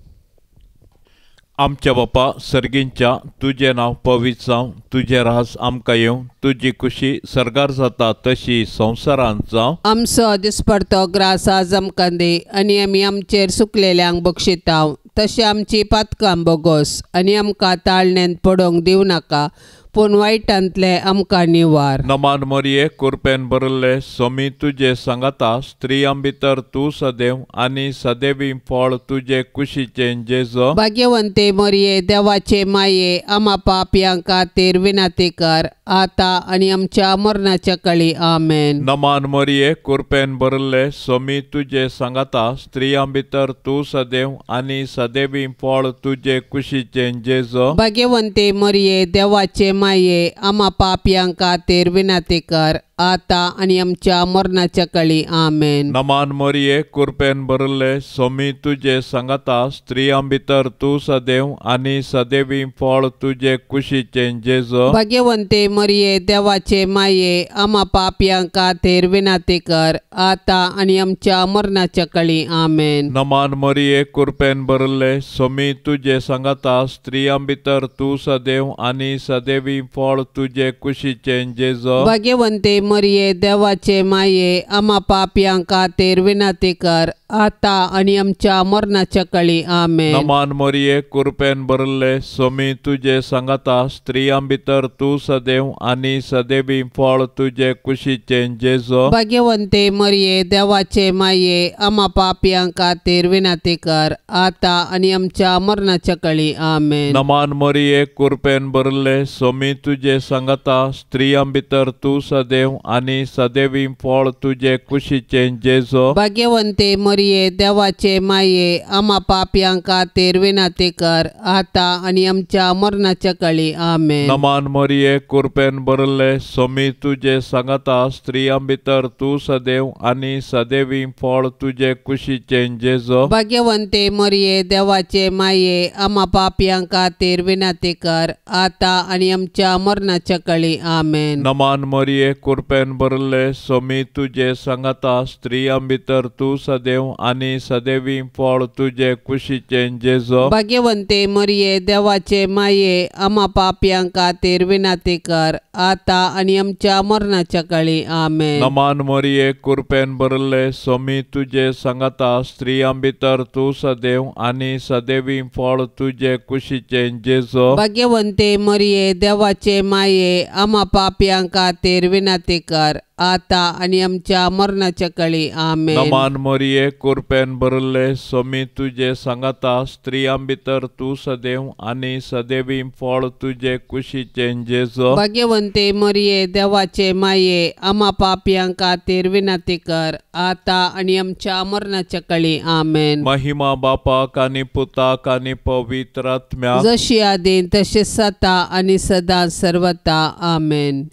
आमच्या बापा सर्गींच्या तुजें नांव पवित्र जावं, तुजें राज आमकां येवं, तुजी खुशी सर्गार जाता तशी संवसारांत जावं। आमचो दिसपडतो ग्रास आज आमकां दी आनी आमी आमचेर सुकलेल्यांक बक्षिताव तशें आमची पातकां बोगोस आनी आमकां ताळण्यांत पडोवंक दिवं नाका, पूण वायटांतले आमकां निवार. नमान मरिये, कृपेन भरिल्ले, स्वामी तुजे सांगाता, स्त्रियां भितर तूं सदैव आनी सदैवी फळ तुजे कुशीचें जेजू. भाग्यवंते मरिये, देवाचे माये, आमा पापयां खातीर विनंती कर, आतां आनी आमच्या मरणाच्या काळी. आमेन. नमान मरिये, कृपेन भरिल्ले, स्वामी तुजे सांगाता, स्त्रियां भितर तूं सदैव आनी सदैवी फळ तुजे कुशीचें जेजू. भाग्यवंते मरिये, देवाचे माये, आमा पापयां खातीर विनंती कर, आतां आनी आमच्या मरणाच्या काळी. आमेन. नमान मरिये, कृपेन भरिल्ले, स्वामी तुजे सांगाता, स्त्रियां भितर तूं सदैव आनी सदैवी फळ तुजे कुशीचें जेजू. भाग्यवंते मरिये, देवाचे माये, आमा पापयां खातीर विनंती कर, आतां आनी आमच्या मरणाच्या काळी. आमेन. नमान मरिये, कृपेन भरिल्ले, स्वामी तुजे सांगाता, स्त्रियां भितर तूं सदैव आनी सदैवी फळ तुजे कुशीचें जेजू. भाग्यवंते मरिये, देवाचे माये, आमा पापयां खातीर विनंती कर, आतां आनी आमच्या मरणाच्या काळी. आमेन. नमान मरिये, कृपेन भरिल्ले, स्वामी तुजे सांगाता, स्त्रियां भितर तूं सदैव आनी सदैवी फळ तुजे कुशीचें जेजू. भाग्यवंते मरिये, देवाचे माये, आमा पापयां खातीर विनंती कर, आतां आनी आमच्या मरणाच्या काळी. आमेन. नमान मरिये, कृपेन भरिल्ले, स्वामी तुजे सांगाता, स्त्रियां भितर तूं सदैव आनी सदैवी फळ तुजे कुशीचें जेजू. भाग्यवंते मरिये, देवाचे माये, आमा पापयां खातीर विनंती कर, आतां आनी आमच्या मरणाच्या काळी. आमेन. नमान मरिये, कृपेन भरिल्ले, स्वामी तुजे सांगाता, स्त्रियां भितर तूं सदैव आनी सदैवी फळ तुजे कुशीचें जेजू. भाग्यवंते मरिये, देवाचे माये, आमा पापयां खातीर विनंती कर, आतां आनी आमच्या मरणाच्या काळी. आमेन. नमान मरिये, कृपेन भरिल्ले, स्वामी तुजे सांगाता, स्त्रियां भितर तूं सदैव आनी सदैवी फळ तुजे कुशीचें जेजू. भाग्यवंते मरिये, देवाचे माये, आमा पापयां खातीर विनंती कर, आतां आनी आमच्या मरणाच्या काळी. आमेन. नमान मरिये, कृपेन भरिल्ले, स्वामी तुजे सांगाता, स्त्रियां भितर तूं सदैव आनी सदैवी फळ तुजे कुशीचें जेजू. भाग्यवंते मरिये, देवाचे माये, आमा पापयां खातीर विनंती कर, आतां आनी आमच्या मरणाच्या काळी. आमेन. नमान मरिये, कृपेन भरिल्ले, स्वामी तुजे सांगाता, स्त्रियां भितर तूं सदैव आनी सदैवी फळ तुजे कुशीचें जेजू. भाग्यवंते मरिये, देवाचे माये, आमा पापयां खातीर विनंती कर, आतां आनी आमच्या मरणाच्या काळी. आमेन. महिमा बापाक आनी पुताक आनी पवित्र आत्म्याक, जशी आदीं तशें सता आनी सदां सर्वता. आमेन.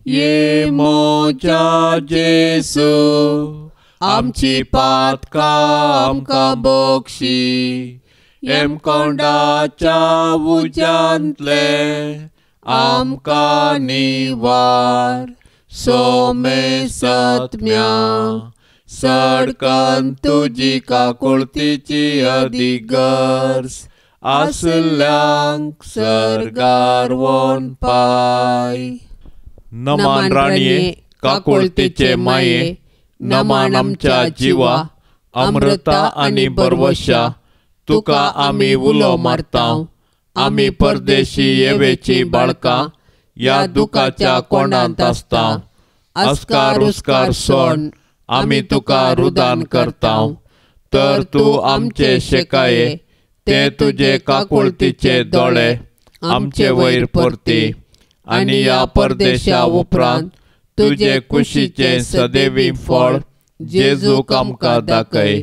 ये मोजा जेसू, आमची पातकां आमकां बक्षी, हेमकोंडाच्या उज्यांतले आमकां निवार, सोमे सत्म्या सडकन तुजी काकुळतीची अदीक गरज आसल्यांक सर्गार वोन पाय. नमान राणये, काकुळतीचे माये, नमान आमच्या जिवा, अमृता आनी बरवशा, तुका आमी उलो मारता. आमी परदेशी येवेची बाळकां ह्या दुखाच्या कोंडांत आसता. अस्कार उस्कार सोड आमी तुका रुदान करता, तर तूं आमचे शेकाये ते तुजे काकुळतीचे दोळे आमचे वयर परती, आनी ह्या परदेशा उपरांत तुजे कुशीचें सदैवी फळ जेजूक आमकां दाखय.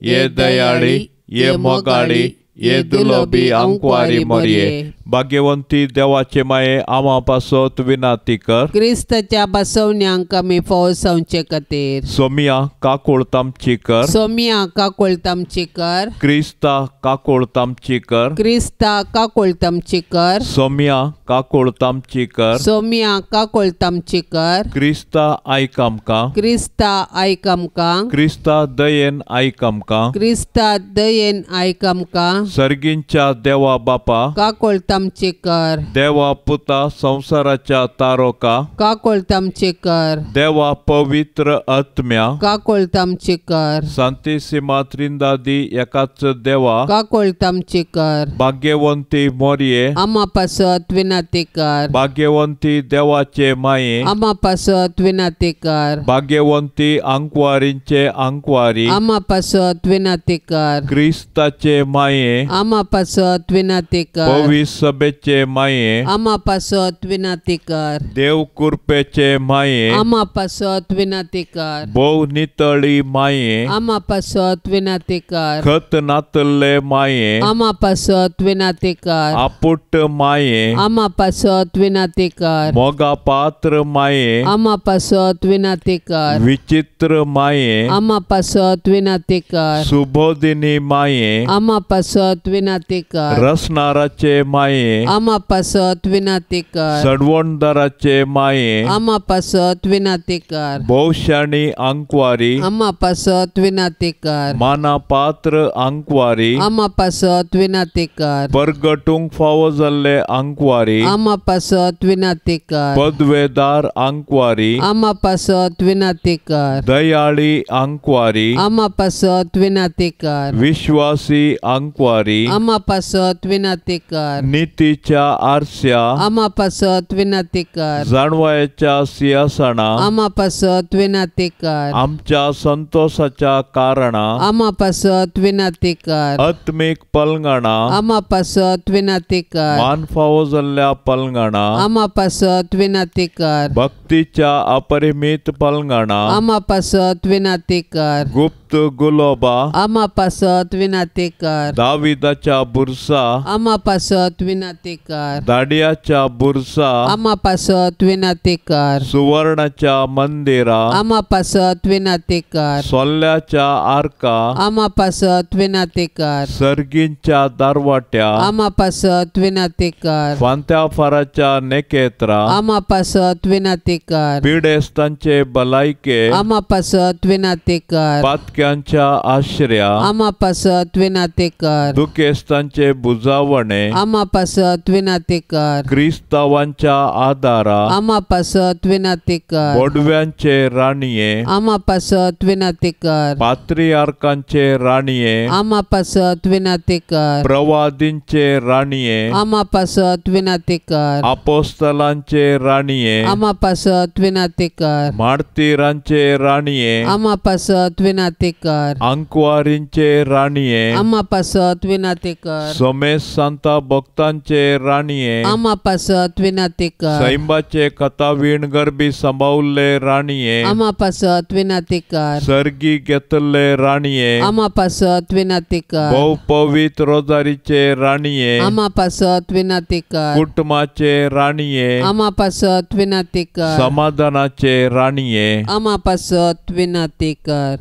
हे दयाळी, हे मोगाळी, हे दुलोबी आंकवारी मरिये, भाग्यवंती देवाचे माये, आमा पासत विनाती कर. क्रिस्ताच्या बसवण्यांक आमी फौसावचे खातीर. सोमिया काकुळत आमची कर. सोमिया काकुळत आमची कर. क्रिस्ता काकुळत आमची कर. क्रिस्ता काकुळत आमची कर. सोमिया काकुळत आमची कर. सोमिया काकुळत आमची कर. क्रिस्ता आयक आमकां. क्रिस्ता आयक आमकां. क्रिस्ता दयेन आयक आमकां. क्रिस्ता दयेन आयक आमकां. सर्गींच्या देवा बापा, काकुळत आमची कर। देवा पुता संवसाराच्या तारोका काकोळत आमची कर। देवा पवित्र आत्म्या काकोळत आमची कर। सांतिसिमा त्रिंदादी एकाच देवा काकोळत आमची कर। भाग्यवंती मोरये आमा पासत विनंती कर। भाग्यवंती देवाचे माये आमा पासत विनंती कर। भाग्यवंती आंकवारींचे आंकवारी आमा पासत विनंती कर। क्रिस्ताचे माये आमा पासत विनंती कर। पवित्र सभेचे माये आमा पासत विनंती कर। देव कृपेचे माये आमा पासत विनंती कर। भोव नितळी माये आमा पासत विनंती कर। खत नातल्ले माये आमा पासत विनंती कर। आपुट माये आमा पासत विनंती कर। मोगा पात्र माये आमा पासत विनंती कर। विचित्र माये आमा पासत विनंती कर। सुबोधिनी माये आमा पासत विनंती कर। रसनाराचे माये आमा पासत विनंती कर। सडवणदाराचे माये आमा पासत विनंती कर। भोवशाणी आंकवारी आमा पासत विनंती कर। माना पात्र आंकवारी आमा पासत विनंती कर। परगटूंक फावो जाल्ले आंकवारी आमा पासत विनंती कर। पदवेदार आंकवारी आमा पासत विनंती कर। दयाळी आंकवारी आमा पासत विनंती कर। विश्वासी आंकवारी आमा पासत विनंती कर। नितीच्या आरस्या आमा पासत विनंती कर। जाणवायच्या सिंहासना आमा पासत विनंती कर। आमच्या संतोषाच्या कारणा आमा पासत विनंती कर। आत्मिक पलंगणा आमा पासत विनंती कर। मान फावो जाल्ल्या पलंगणा आमा पासत विनंती कर। भक्तीच्या अपरिमित पलंगणा आमा पासत विनंती कर। गुप्त गुलोबा आमा पासत विनंती कर। दाविदाच्या बुरसा आमा पासत विनंती कर। दाडियाच्या बुरसा आमा पासत विनंती कर। सुवर्णाच्या मंदिरा आमा पासत विनंती कर। सोल्ल्याच्या आरका आमा पासत विनंती कर। सर्गींच्या दारवाट्या आमा पासत विनंती कर। फांत्या फाराच्या नेकेत्रा आमा पासत विनंती कर। पिडेस्तांचे भलायके आमा पासत विनंती कर। पातक्यांच्या आश्रया आमा पासत विनंती कर। दुखेस्तांचे बुजावणे आमा पासत विनंती कर। क्रिस्तावांच्या आदारा आमा पासत विनंती कर। बोडव्यांचे राणये आमा पासत विनंती कर। पात्रियार्कांचे राणये आमा पासत विनंती कर। प्रवादींचे राणये आमा पासत विनंती कर। अपोस्तलांचे राणये आमा पासत विनंती कर। मार्तीरांचे राणये आमा पासत विनंती कर। आंकवारींचे राणये आमा पासत विनंती कर। सोमेश सांता भक्तांचे राणये आमा पासत विनंती कर। सैंबाचे कथावीण गरबी सांबावल्ले राणये आमा पासत विनंती कर। सर्गी घेतल्ले राणये आमा पासत विनंती कर। भोव पवित्र रोजारीचे राणये आमा पासत विनंती कर। कुटुंबाचे राणये आमा पासत विनंती कर। समाधानाचे राणये आमा पासत विनंती कर।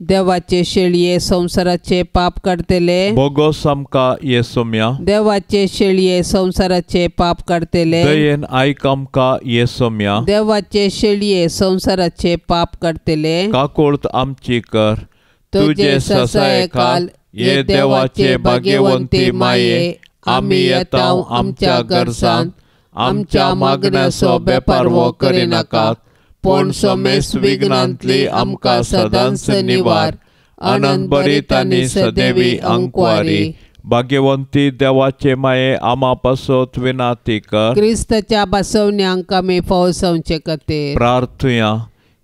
देवाचे शेळये संवसाराचे पाप काडतले बोगोस आमकां येसोम्या। देवाचे शेळये संवसाराचे पाप काडतले दयेन आयक आमकां येसोम्या। देवाचे शेळये संवसाराचे पाप काडतले काकुळत आमची कर। तुजे ससायेखाल ये देवाचे भाग्यवंती माये आमी येता आमच्या गरजांत आमच्या मागण्याचो बेपारवो करिनाकात पूण समेस्त विघ्नांतली आमकां सदांच निवार। आनंद भरीत आनी सदैवी आंकवारी भाग्यवंती देवाचे माये आमा पासत विनंती कर। क्रिस्ताच्या बसवण्यांक आमी फावसावचे खातीर प्रार्थुया।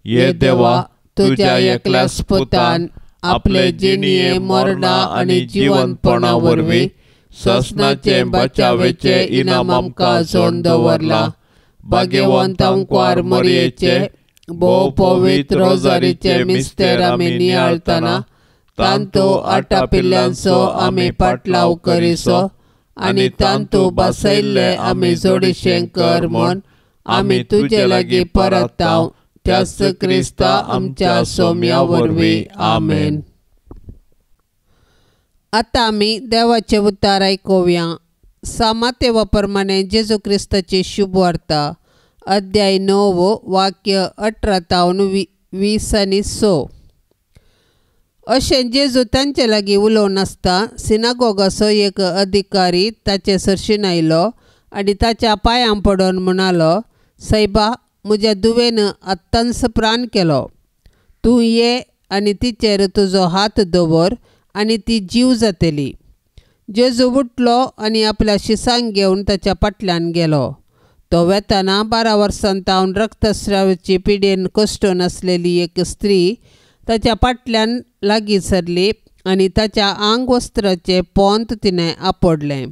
ये देवा तुज्या एकल्याच पुतान आपले जिणये मरणा आनी जिवंतपणा वरवीं ससनाचे बचावेचे इनाम आमकां जोडून दवरला। भाग्यवंत आंकवार मरयेचे भोव पवित्र रोजारीचे मिस्तेर आमी नियाळतना तांतू आटापिल्ल्यांचो आमी पाटलाव करिसो आनी तांतू बसयल्ले आमी जोडीशें कर म्हूण आमी तुजे लागीं परताव त्याच क्रिस्ता आमच्या सोम्या वरवीं आमेन। आतां आमी देवाचें उतार आयकुया। सामातेवा प्रमाणे जेजू क्रिस्ताची शुभवार्ता अध्याय 9 वाक्य 18 तावन 20 आनी 6। अशें जेजू तांचे लागीं उलोवन आसता सिनागोगाचो एक अधिकारी ताचे सरशीन आयलो आनी ताच्या पांयां पडून म्हणालो, सायबा, म्हज्या दुवेन आत्तांच प्राण केलो. तूं ये आनी तिचेर तुजो हात दवर आनी ती जीव जातली. जेजू उठलो आनी आपल्या शिसांक घेवन ताच्या फाटल्यान गेलो. तो वेताना 12 वर्सां तावन रक्तस्रावाची पिडेन कश्टून आसलेली एक स्त्री ताच्या फाटल्यान लागीं सरली आनी ताच्या आंगवस्त्राचें पोंत तिणें आपडलें.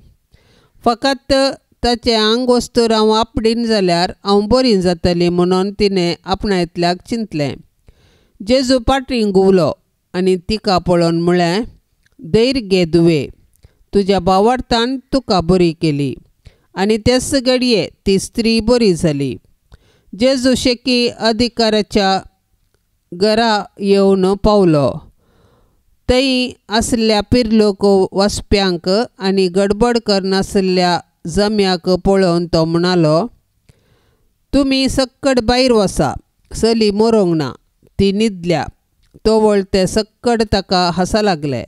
फकत ताचें आंगवस्त्र हांव आपडीन जाल्यार हांव बरी जातली म्हणून तिणें आपणायतल्याक चिंतलें. जेजू फाटीं घुंवलो आनी तिका पळोवन म्हळें, धैर्य घे दुवे, तुज्या भावार्थान तुका बरी केली. आनी तेच घडये ती स्त्री बरी जाली. जेजू शेकी अधिकाराच्या घरा येवन पावलो. थंय आसल्या पिरलोक वचप्यांक आनी गडबड करनासल्या जम्याक पळोवन तो म्हणालो, तुमी सक्कड भायर वसा, चली मरोंक ना, ती न्हिदल्या. तवळ ते सक्कड ताका हांसा लागले.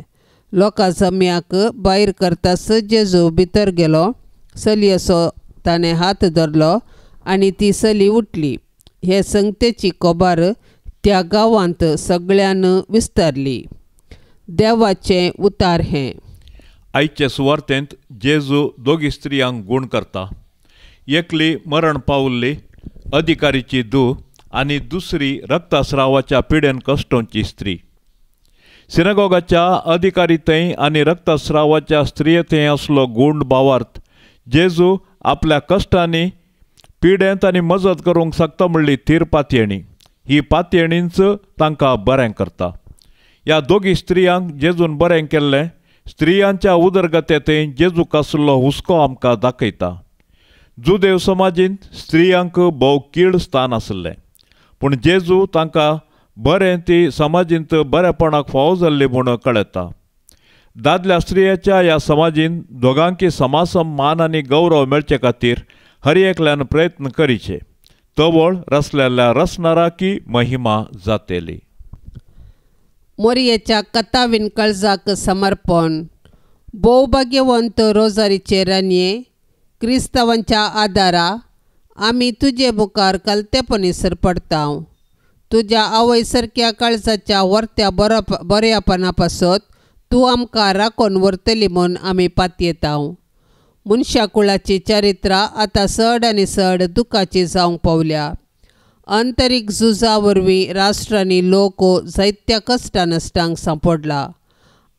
लोकां जम्याक भायर करताच जेजू भितर गेलो. चलयेचो ताणें हात धरलो आनी ती चली उठली. हे संगतेची खबर त्या गांवांत सगळ्यान विस्तारली. देवाचें उतार हें. आयचे सुवार्तेंत जेजू दोगी स्त्रियांक गूण करता. एकली मरण पावल्ली अधिकारीची धूव आनी दुसरी रक्तस्रावाच्या पिडेन कश्टोंची स्त्री. सिनागोगाच्या अधिकारी थंय आनी रक्तस्रावाच्या स्त्रिये थंय असलो गूण भावार्थ जेजू आपल्या कश्टांनी पिडेंत आनी मजत करूंक शकता म्हणली थीर पातयेणी. ही पातयेणींच तांकां बरें करता. ह्या दोगी स्त्रियांक जेजून बरें केल्लें स्त्रियांच्या उदरगते थंय जेजूक आशिल्लो हुस्को आमकां दाखयता. जुदेव समाजींत स्त्रियांक भोव कीड स्थान आशिल्लें, पूण जेजू तांकां बरें ती समाजींत बरेपणाक फावो जाल्ली म्हूण कळयता. दादल्या स्त्रियाच्या ह्या समाजीन दोगांकी समासम मान आनी गौरव मेळचे खातीर हर एकल्यान प्रयत्न करीचे. तवळ रसलेल्या रसनाराकी महिमा जातेली. मोरयेच्या कथावीन कळजाक समर्पण. भोवभाग्यवंत रोजारीचे रानये, क्रिस्तांवांच्या आदारा आमी तुजे मुखार कलतेपणी सरपडटा. तुज्या आवय सारक्या काळजाच्या वर्त्या बऱ्यापणा पासत तूं आमकां राखून व्हरतली म्हूण आमी पातयेता. मनशाकुळाची चरित्रां आतां चड आनी चड दुखाची जावंक पावल्या. अंतरीक झुजा वरवीं राष्ट्रांनी लोक जायत्या कश्टा नश्टांक सांपडला.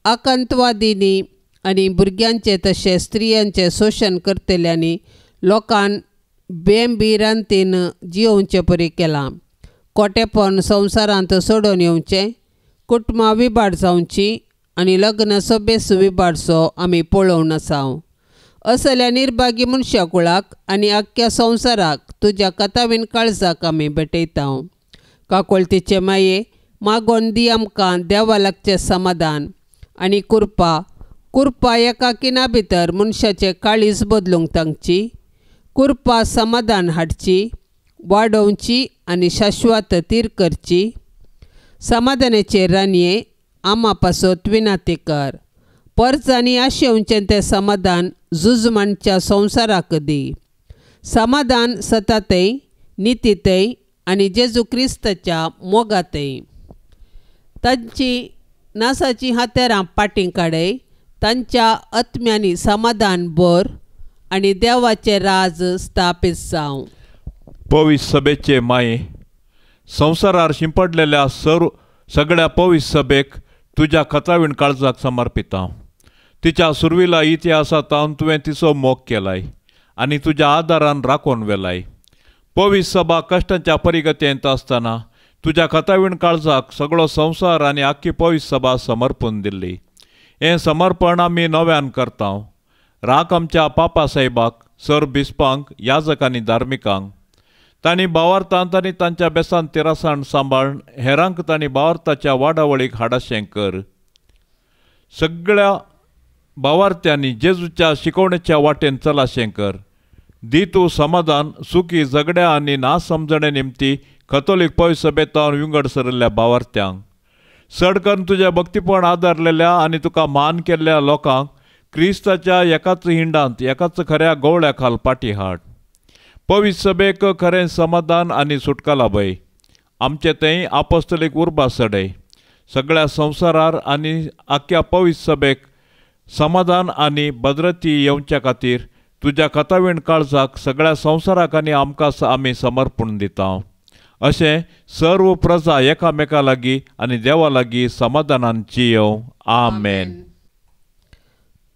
आकांतवादींनी आनी भुरग्यांचें तशें स्त्रियांचें शोशण करतल्यांनी लोकांक बेंभिरांतीन जियोवचे परी केलां. कोटेपण संवसारांत सोडून येवचें, कुटुंबां विबाड जावची आनी लग्नाचो बेस विबाडचो आमी पळोवन आसा. असल्या निर्भागी मनशाकुळाक आनी आख्ख्या संवसाराक तुज्या कथावीन काळजाक आमी भेटयता. काकोळतीचे माये, मागोन दी आमकां देवा लागचें समाधान आनी कृपा. कृपा एका किना भितर मनशाचें काळीज बदलूंक तांची, कृपा समाधान हाडची, वाडोवची आनी शाश्वत तीर करची. समाधानाचे रानये, आमा पासत विनाती कर. परजांनी आशेवचें तें समाधान झुजमांच्या संवसाराक दी. समाधान सतातय, नितीतय आनी जेजू क्रिस्ताच्या मोगातय. तांची नासाची हातेरां पाटीं काडय, तांच्या आत्म्यांनी समाधान भर आनी देवाचें राज स्थापीत जावं. पवित्र सभेचे माये, संवसारार शिंपडलेल्या सगळ्या पवित्र सभेक तुज्या खतावीण काळजाक समर्पिता. तिच्या सुरविला इतिहासांत तुवें तिचो मोग केलाय आनी तुज्या आदारान राखून व्हेलाय. पवित्र सभा कश्टांच्या परिगतेंत आसतना तुज्या खतावीण काळजाक सगळो संवसार आनी आख्खी पवित्र सभा समर्पून दिल्ली. हें समर्पण आमी नव्यान करता. राख आमच्या पापा साहेबाक, सर बिस्पांक, याजक आनी धार्मिकांक. तांणी भावार्थांत आनी तांच्या बेसान तिरासाण सांबाळ हेरांक तांणी भावार्थाच्या वाडावळीक हाडाशें कर. सगळ्या भावार्थ्यांनी जेजूच्या शिकवणेच्या वाटेन चलाशें कर. दी तूं समाधान सुखी झगड्या आनी ना समजणे निमती कथोलीक पवित्र सभेतावन विंगड सरिल्ल्या भावार्थ्यांक. चड करून तुज्या भक्तीपण आदारलेल्या आनी तुका मान केल्ल्या लोकांक क्रिस्ताच्या एकाच हिंडांत एकाच खऱ्या गोवळ्या खाल पाटी हाड. पवित्र सभेक खरें समाधान आनी सुटका लाभय. आमचे थंय आपस्तलीक उर्बा सडय. सगळ्या संवसारार आनी आख्या पवित्र सभेक समाधान आनी भद्रती येवच्या खातीर तुज्या कथावीण काळजाक सगळ्या संवसाराक आनी आमकां आमी समर्पण दिता. अशें सर्व प्रजा एकामेका लागीं आनी देवा लागीं समाधानान जियेवं. आमेन.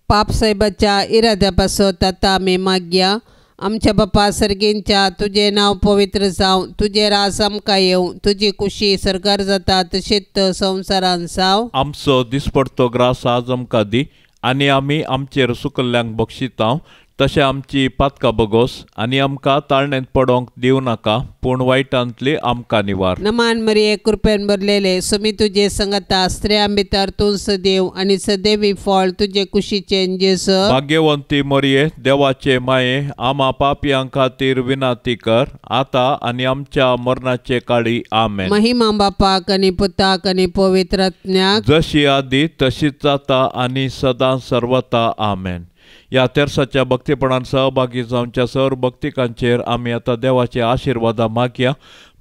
पाप साहेबाच्या इराद्या पासत आतां आमी मागया. आमच्या बापा सर्गींच्या तुजें नांव पवित्र जावं, तुजें राज आमकां येवं, तुजी कुशी सरकार जाता तशीच संवसारान जावं. आमचो दिसपडतो ग्रास आज आमकां दी आनी आमी आमचेर सुकल्ल्यांक बक्षितांव तशें आमची पातकां बगोस आनी आमकां ताळणेंत पडोंक दिवं नाका, पूण वायटांतली आमकां निवार. नमान मरिये, कृपेन भरलेले, सुमी तुजे संगता, स्त्रियां भितर तूं सदैव आनी सदैवी फळ तुजे कुशीचें जेजू. भाग्यवंती मरिये, देवाचे माये, आमा पापयां खातीर विनंती कर आतां आनी आमच्या मरणाचे काळी. आमेन. महिमा बापाक आनी पुताक आनी पवित्र आत्म्याक, जशी आदी तशीच जाता आनी सदां सर्वता. आमेन. ह्या तेर्साच्या भक्तीपणान सहभागी जावच्या सर्व भक्तिकांचेर आमी आतां देवाचे आशिर्वादा मागया.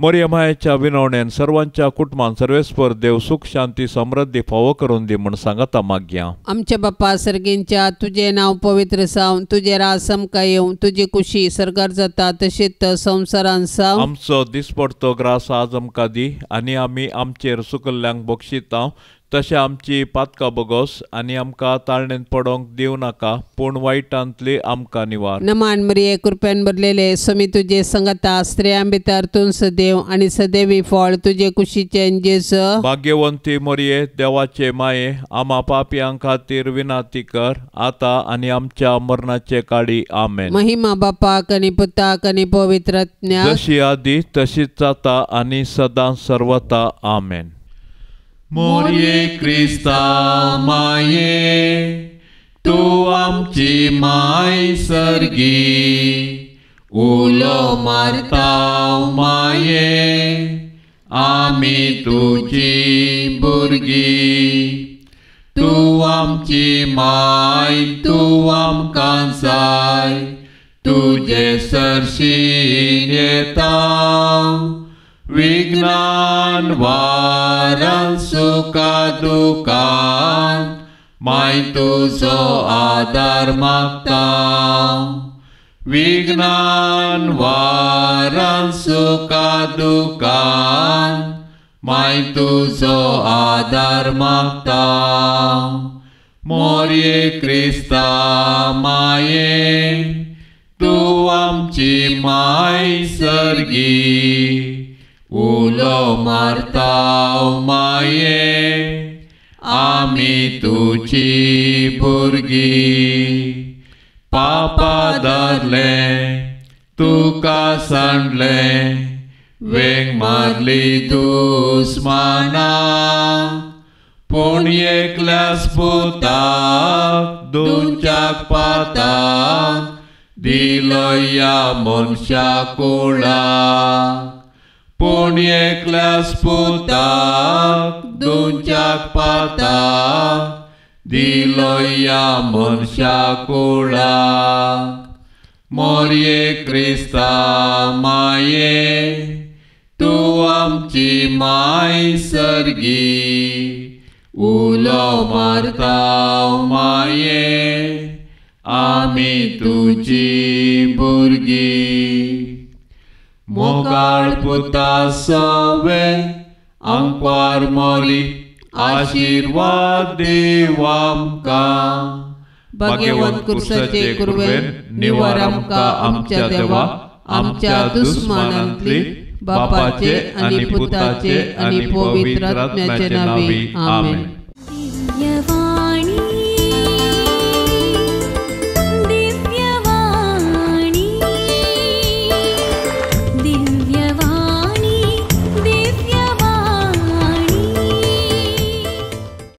मरिया मायेच्या विनवणेन सर्वांच्या कुटुंबान सर्वेस्पर देव सुख शांती समृद्धी फावो करून दी म्हूण सांगता मागया. आमच्या बापा सर्गींच्या तुजें नांव पवित्र जावं, तुजें राज आमकां येवं, तुजी कुशी सरकार जाता तशीच संवसारान जावं. आमचो दिसपडतो ग्रास आज आमकां दी आनी आमी आमचेर सुकल्ल्यांक बक्षितांव तशें आमची पातकां बगोस आनी आमकां ताळणेंत पडोंक दिवं नाका, पूण वायटांतली आमकां निवार. नमान मरिये, कृपेन भरलेले, सुमी तुजे संगता, स्त्रियां भितर तूं सदैव आनी सदैवी फळ तुजे कुशीचें जेजू. भाग्यवंती मरिये, देवाचे माये, आमा पापयां खातीर विनंती कर आतां आनी आमच्या मरणाचे काळी. आमेन. महिमा बापाक आनी पुताक आनी पवित्र आत्म्याक, जशी आदी तशीच जाता आनी सदां सर्वता. आमेन. मोरये क्रिस्ता माये, तूं आमची माय सर्गी, उलो मारता माये, आमी तुजी भुरगीं. तूं आमची माय, तूं आमकां जाय, तुजे सरशीं येता, विज्ञान वारान सुखा दुखान माय तुजो आदार मागता. विज्ञान वारान सुखा दुखान माय तुजो आदार मागता. मोरये क्रिस्ता माये, तूं आमची माय सर्गी, उलो मारता माये, आमी तुजी भुरगीं. पापा धरलें तुका सांडलें, वेंग मारली दुस्माना, पूण एकल्याच पुताक दुमच्याक पाताक दिलो ह्या मनशा कुळाक. पूण एकल्याच पुताक दुमच्याक पाताक दिलो ह्या मनशा कुळाक. मोरये क्रिस्ता माये, तूं आमची माय सर्गी, उलो मारता माये, आमी तुजी भुरगीं. मोगाळ पुता सवे आंकवार मोरी, आशिर्वाद दीव आमकां. भाग्यवंत कुर्साचे कुरवेन निवार आमकां आमच्या देवा, आमच्या दुस्मानांतली, बापाचे आनी पुताचे आनी पवित्र आत्म्याचे नांवी. आमेन.